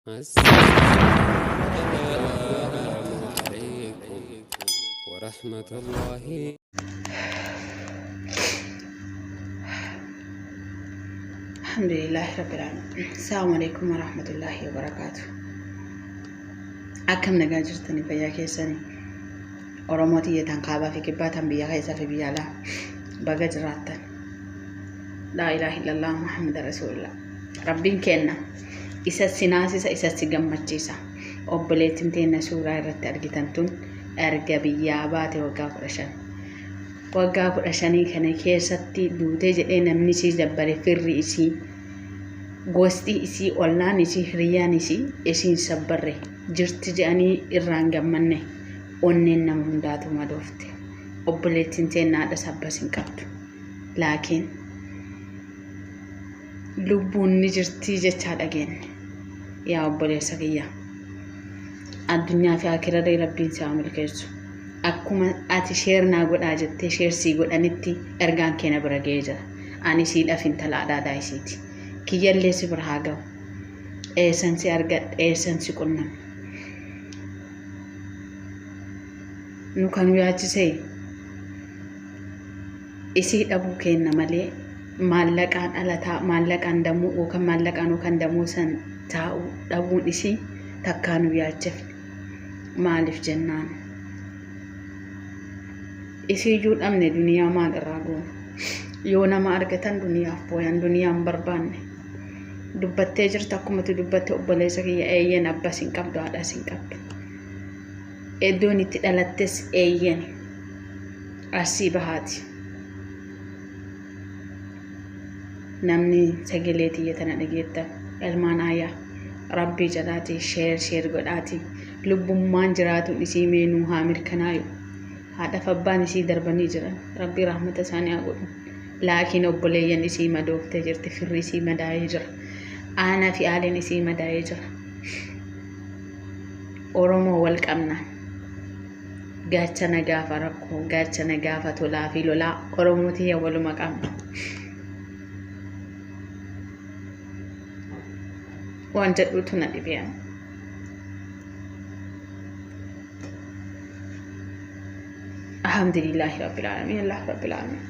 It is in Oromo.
السلام عليكم ورحمة الله. Alhamdulillahi rabbil alamin. Assalamu alaikum warahmatullahi wabarakatuh. Akkam nagaa jirtanii, fayyaa keessanii? Oromoo tiyya tan kaabaa fi kibbaa, tan biyya keessaa fi biyya alaa, baga jiraattan. Laa ilaaha illallah Muhammad Rasulullah. Rabbiin kenna. Isa si naasisa, isa si gammachiisa. Obboleettiin teenya suuraa irratti argitan tun erga biyyaa baate waggaa 15. Waggaa 15 kana keessatti duutee jedhee namni isii dabbare, firri isii, gosti isii, ollaan isii, hiriyyaan isii isiin sabbarre, jirti jedhanii irraan gammanne. Onneen nama hundaatu madoofte. Obboleettiin teenya haadha sabbas hin qabdu. Laakiin lubbuun ni jirtii jechaa dhageenye. Yaa obboleessa kiyya, addunyaa fi akiraree Rabbiin si haa milkeessu. Akkuma ati share naa godhaa jettee share sii godhanitti ergaan keena bira ga'ee jira. Ani siidhaaf intala adaadaa isiiti. Kiyyallee si bira haa ga'u. Eessan si argadha? Eessan si qunnama? Nu kan nu yaachisee isii dhabuu kenna malee maallaqaan ala maallaqaan damuu yookaan maallaqaan yookaan damuu san taa'uu dhabuun isii takkaa nu yaachifne. Maaliif jennaan, isiiyyuu dhabne, duniyaa maal irraa goona? Yoo nama argatan duniyaaf booyan, duniyaan barbaanne. Dubbattee jirta, akkumatti dubbatte, obboleessa kiyya. Eeyyen, abbas hin qabdu, haadhas hin qabdu. Iddoon itti dhalattes, eeyyen, Arsii Bahaati. Namni sagalee tiyya tana dhageettan, ilmaan aayaa, Rabbii jedhaati share share godhaati lubbummaan jiraatuun isii meenuu haa mirkanaayu. Haadhaaf abbaan isii darbanii jiran, Rabbii rahmata isaanii haa godhu. Laakiin obboleeyyan isii madooftee jirti, firri isii madaa'ee jira, aanaa fi aaliin isii madaa'ee jira. Oromoo wal qabna. Gaachana gaafa rakkoo, gaachana gaafa tolaa fi lolaa, Oromoo tiyya waluma qabna. Waan jedhuutu na dhibee. Alhamdulillahi rabbil alamin, Allah rabbil alamin.